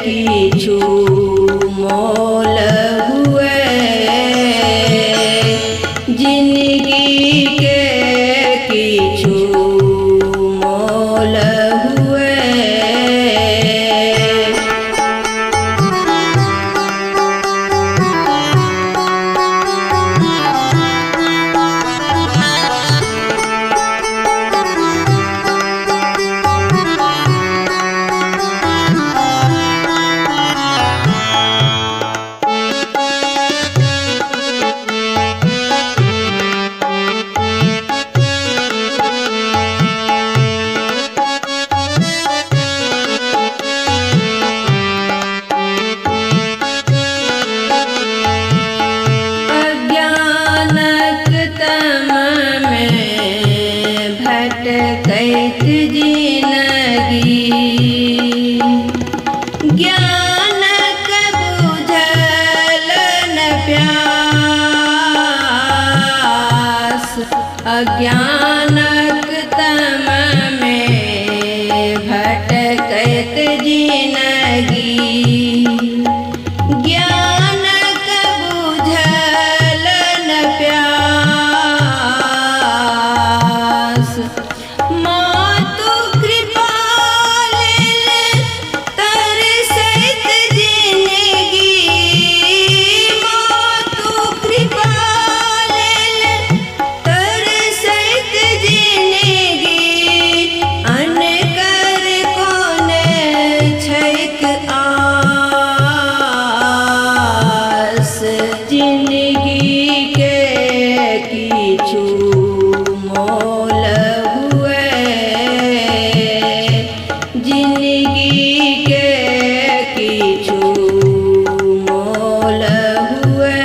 किछु मोल हुए, जिनगी के किछु मोल हुए। अज्ञानक तम में भटकैत जिनगी, ज्ञानक बुझल न प्यास। अज्ञानक तम में भटकैत जिनगी, ज्ञानक बुझल न प्यास। मातु कृपा लेल तरसैत जिनगी, मातु कृपा लेल तरसैत जिनगी। अनकर कोन छैक आस, जिनगी के किछु मोल हुए, जिनगी के किछु मोल हुए।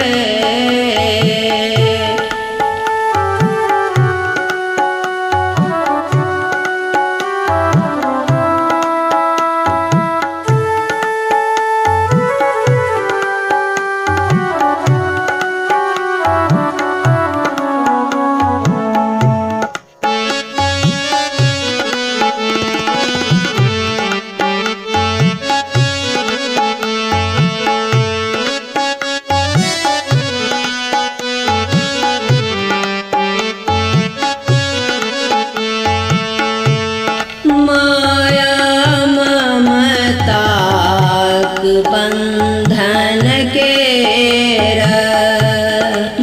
माया ममताक बंधन केर,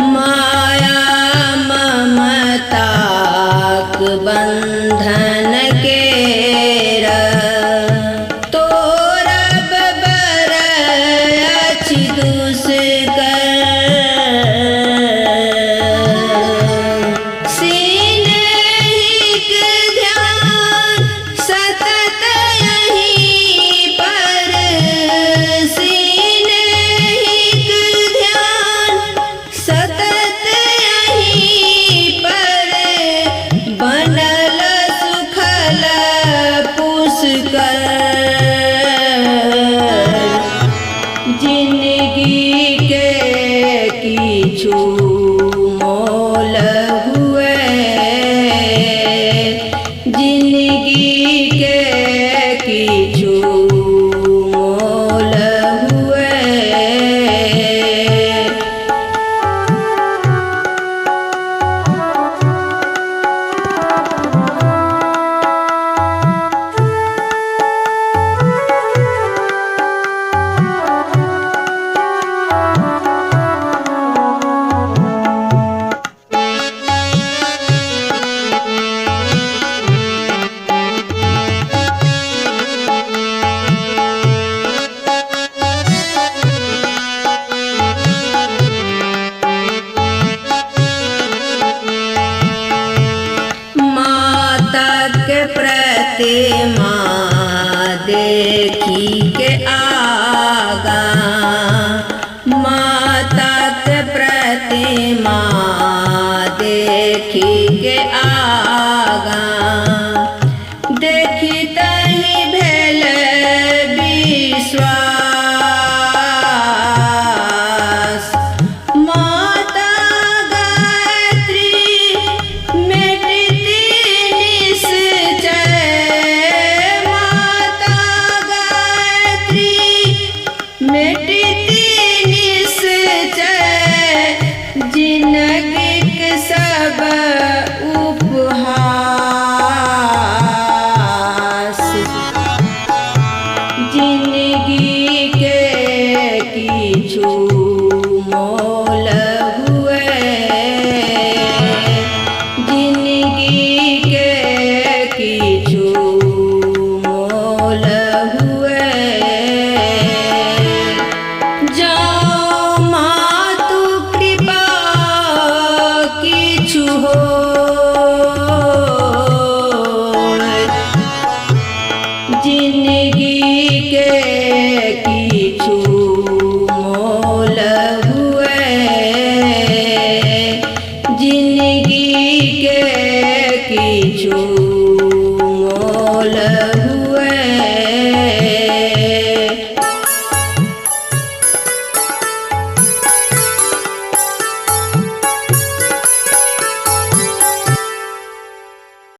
माया ममताक बंधन केर, तोरब बर अछि दुष्कर। सिनेहिक ध्यान सतत यहीं पर, सिनेहिक ध्यान सतत यहीं पर, बनल सुखल पुष्कर। जिनगी के किछु मोल हुए, जिनगी के किछु मोल हुए। माता के प्रतिमा देखी के आगा, माता के प्रतिमा देखी के आगा, देखी तही भेल विश्वास। माता गायत्री मेटती निश्चय, माता गायत्री मिटती निश्चय जिनगीक सब उपहास। जिनगी के किछु मोल हुए, जिनगी के किछु मोल हुए। जौं मातु कृपा किछु हो, जिनगी के किछु